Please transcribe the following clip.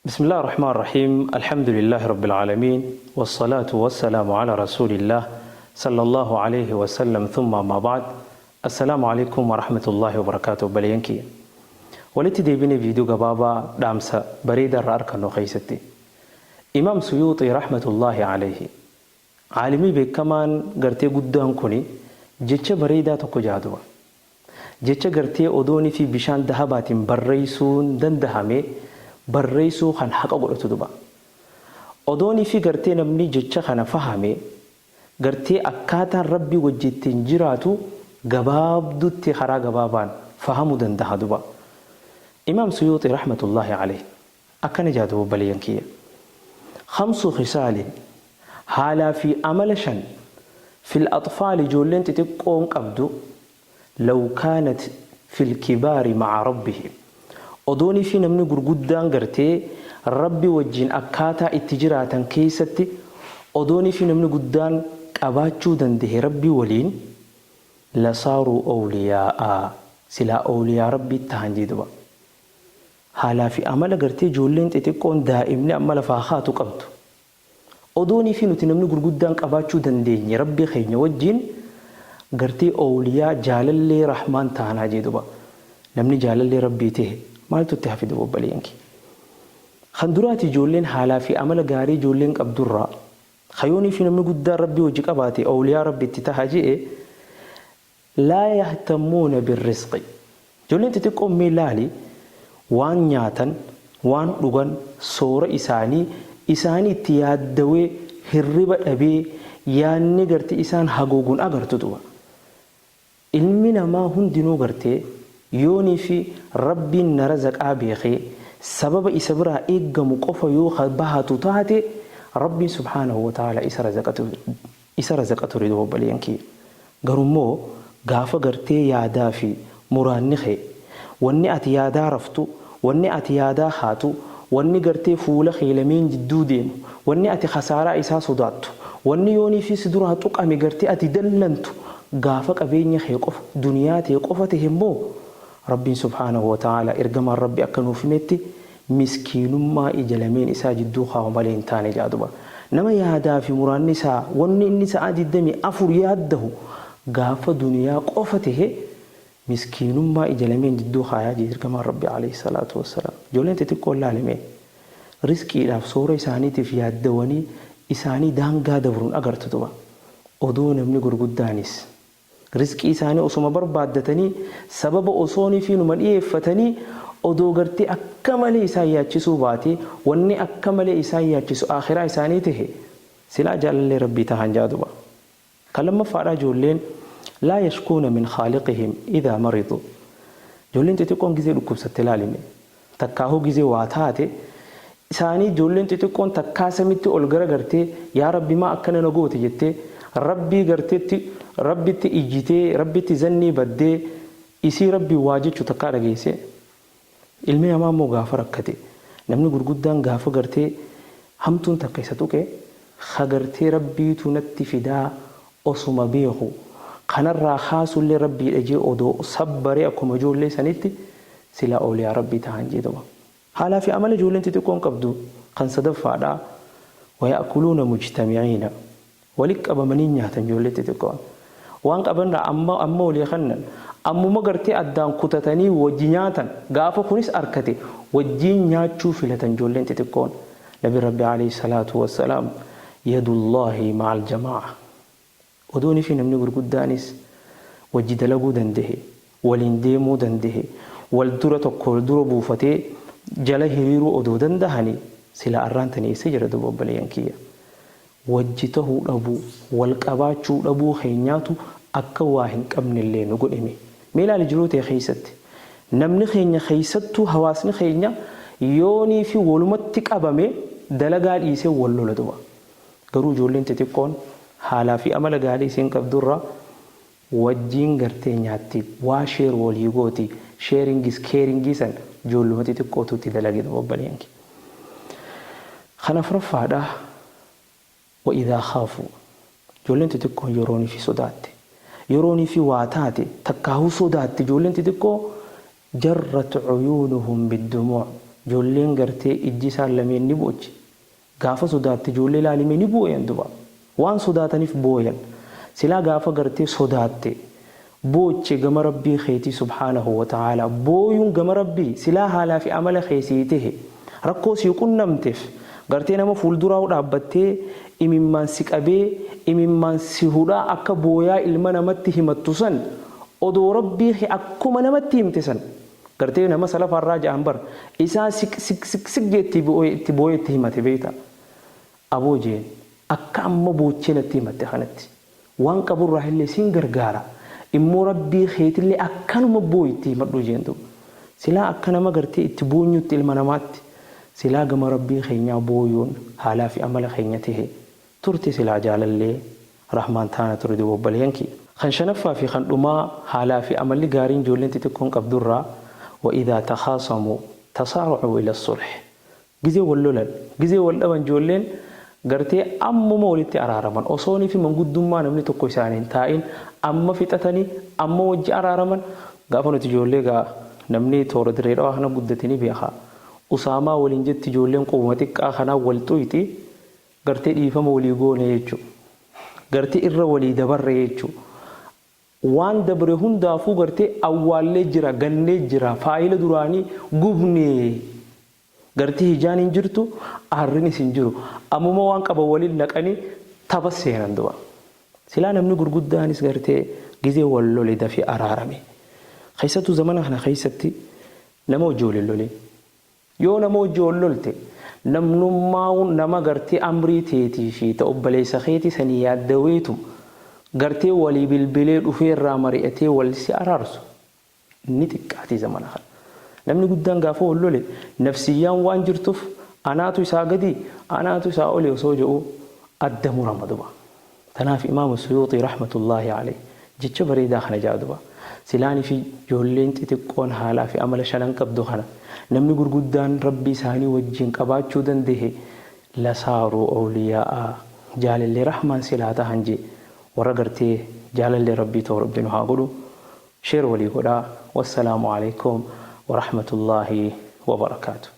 بسم الله الرحمن الرحيم، الحمد لله رب العالمين، والصلاة والسلام على رسول الله صلى الله عليه وسلم، ثم أما بعد، السلام عليكم ورحمة الله وبركاته. Obboleeyyan kiyya, walitti deebine viidiyoo gabaabaa dhaamsa bareedaa irraa argannu keessatti. Imaam Suyuuxii رحمة الله عليه, caalimii beekamaan gartee guddaan kuni, jecha bareedaa tokko jaaduba. Jecha gartee odoonii fi bishaan dahabaatiin barreessuun dandahame barreessuu kan haqa godhatu duba. Odoonii fi gartee namni jecha kana fahame, gartee akkaataan Rabbii wajji ittiin jiraatu gabaabdutti karaa gabaabaan fahamuu danda'a duba. Imaam Suyuuxii رحمة الله عليه akkana jaatu, obboleeyyan kiyya. خمس خصال, haalaa fi amala shan, في الأطفال, ijoolleen xixiqqoon qabdu, لو كانت في الكبار مع ربهم, odoonii fi namni gurguddaan gartee Rabbi wajjin akkaataa itti jiraatan keessatti odoonii fi namni guddaan qabaachuu danda'e Rabbi waliin, لصاروا أولياء, silaa awliyaa Rabbii tahan jedhuba. Haalaa fi amala gartee ijoolleen xixiqqoon daa'imni amma lafaa haatu qabdu, odoonii fi nuti namni gurguddaan qabaachuu dandeenye Rabbi keenya wajjin, gartee awliyaa jaalallee Rahmaan taanaa jedhuba. Namni jaalallee Rabbii ta'e maaltu itti hafe duba, obboleeyyan kiyya? Kan duraati, ijoolleen haalaa fi amala gaarii ijoolleen qabdurraa kayoonii fi namni guddaan Rabbii hojii qabaate awliyaa Rabbi itti taha je'e, لا يهتمون بالرزق. Ijoolleen xixiqqoon mee laali, waan nyaatan, waan dhugan, soora isaanii isaanii itti yaaddawee hirriba dhabee yaanni gartee isaan hagooguun agartu duba. Ilmi namaa hundinuu gartee yoonii fi Rabbiin na razaqaa beekee sababa isa biraa eeggamu qofa yoo bahatu taate, Rabbiin سبحانه وتعالى isa razaqa ture, obboleeyyan kiyya. Garummoo gaafa gartee yaadaa fi muraanni kee, wanni ati yaadaa raftu, wanni ati yaadaa haatu, wanni gartee fuula kee lameen jidduu deemu, wanni ati khasaaraa isaa sodaattu, wanni yoonii fi si duraa tuqame gartee ati dallantu, gaafa qabeenya kee qofa, duniyaa ta'e qofa ta'e immoo, Rabbiin سبحانه وتعالى ergamaan Rabbi akka nuuf himetti miskiinummaa ija lameen isaa jidduu kaa'u malee hin taane jaaduba. Nama yaadaa fi muraanni isaa, wanni inni sa'aa 24 yaaddahu gaafa duniyaa qofa ta'e, miskiinummaa ija lameen jidduu kaayaa jee ergamaan Rabbi عليه الصلاة والسلام. Ijoolleen xixiqqoon laalime, riskiidhaaf soora isaaniitiif yaaddawanii isaanii daangaa dabruun agartu tuba. Odoo namni gurguddaanis riskii isaanii osoma barbaaddatanii, sababa osoonii fi numa dhiyeeffatanii, odoo gartee akka malee isaan yaachisuu baate, wanni akka malee isaan yaachisu akhiraa isaanii tahe, silaa jaalallee Rabbii tahan jaaduba. Kan lammaffaadhaa, ijoolleen لا يشكون من خالقهم إذا مرضوا. Ijoolleen xixiqqoon gizee dhukkubsatte ilaalime, takkaahuu gizee waa taate isaanii, ijoolleen xixiqqoon takkaa samitti ol gara gartee "Yaa Rabbi, maa akkana na goote?" jettee Rabbii garteetti Rabbitti ijjitee Rabbitti zannii baddee isii Rabbii waa jechuu takkaa dhageesse? Ilmi namaa immoo gaafa rakkate, namni gurguddaan gaafa gartee hamtuun takka isa tuqe, hagartee Rabbiitu natti fidaa osuma beeku, kanarraa kaasullee Rabbii dhajee odoo sabbaree akkuma ijoollee sanitti, silaa ooliyaa Rabbii ta'an jedhama. Haalaa fi amala ijoolleen xixiqqoon qabdu kan sadaffaadhaa, ويأكلون مجتمعين, walitti qabamanii nyaatan ijoollee xixiqqoon. Waan qaban amma amma walii kennan, ammuma gartee addaan kutatanii wajji nyaatan. Gaafa kunis arkate wajjiin nyaachuu filatan ijoolleen xixiqqoon. Nabi Rabbi عليه الصلاة والسلام, يد الله مع الجماعة. Odoonii fi namni gurguddaanis wajji dalaguu danda'e, waliin deemuu danda'e, wal dura tokko wal dura buufatee jala hiriiruu odoo dandahanii, sila arraan tanii eessa jira duba, obboleeyyan kiyya? Wajji tahuu dhabuu, wal qabaachuu dhabuu keenyaatu akka waa hin qabnellee nu godhime. Mee ilaali, jiruu ta'e keessatti namni keenya, keessattuu hawaasni keenya, yoonii fi walumatti qabame dalagaa dhiisee wal lola duba. Garuu ijoolleen xixiqqoon haalaa fi amala gaarii isiin qabdurra wajjiin gartee nyaatti, waa share walii gooti. Sharing is caring san ijoolluma xixiqqootu itti dalage, obboleeyyan. Kana afuraffaadha, وإذا خافوا, ijoolleen xixiqqoon yeroonii fi sodaatte, yeroonii fi waa taate takkaahuu sodaatte, ijoolleen xixiqqoo جرت عيونهم بالدموع. Ijoolleen gartee ijji isaan lameen ni boochi. Gaafa sodaatte ijoollee laalimee ni booyan duba. Waan sodaataniif booyan. Silaa gaafa gartee sodaatte booche gama Rabbii keetii subhaanahu wa ta'aalaa booyuun gama Rabbii silaa haalaa fi amala kee sii tehe rakkoo sii qunnamteef gartee nama fuulduraa'u dhaabbattee imimmaan si qabee imimmaan si hudhaa akka booyaa ilma namatti himattu san odoo Rabbii kee akkuma namatti himte san gartee nama salafaarraa ja'an bar isaa siq siq siq siq jee itti booyee itti booyee itti himate beeyta aboo jeen akka amma boochee natti himatte kanatti waan qaburraa illee siin gargaara immoo Rabbii keetillee akkanuma booyi itti himadhu jeen duuba silaa akka nama gartee itti boonyutti ilma namaatti silaa gama Rabbii keenyaa booyuun haalaa fi amala keenya tehe turte silaa jaalallee Rahmaan taana ture duuba obboleeyyan kiyya. Kan shanaffaa fi kan dhumaa haalaa fi amalli gaariin ijoolleen xixiqqoon qabdurraa wa idhaa takhaasamuu tasaara'uu ila sulh Gizee wal lolan, gizee wal dhaban ijoolleen gartee ammuma walitti araaraman. Osoonii fi manguddummaa namni tokko isaanii hin taa'in amma fixatanii amma wajji araaraman. Gaafa nuti ijoollee gaa namni toora Dirree Dhawaa kana guddate ni beeka. Usaamaa waliin jetti ijoolleen qubuma xiqqaa kanaan wal xuyxi gartee dhiifama walii goone jechuudha. Gartee irra walii dabarre jechuudha. Waan dabre hundaafuu gartee awwaallee jira, gannee jira, faayila duraanii gubne. Gartee hijaan hin jirtu, aarrinis hin jiru. Ammuma waan qaban waliin naqanii tapha seenan duba. Silaa namni gurguddaanis gartee gizee wal lole dafee araarame. Keessattuu zamana kana keessatti nama wajji wal hin lolin. Yoo nama wajji wal lolte namnummaa'u nama gartee amrii teetii fi ta obboleessa keetii sanii yaaddaweetu gartee walii bilbilee dhufee irraa mari'atee wal si araarsu ni xiqqaati zamana kana. Namni guddaan gaafa wal lole nafsiyyaan waan jirtuf anaatu isaa gadi anaatu isaa oli osoo je'uu adda murama duba. Tanaaf Imaamu Suyuuxii rahmatullaahi aleyh jecha bareedaa kana ja'a duba. Silaani fi joolleen xixiqqoon haalaa fi amala shanan qabdu kana namni gurguddaan Rabbi isaanii wajjiin qabaachuu dandahe lasaaruu awliyaa'a jaalallee rahmaan silaa tahan je warra gartee jaalallee Rabbii tahu Rabbi nu haa godhu. Share walii godhaa. Wassalaamu aleykum warahmatullaahi wabarakaatu.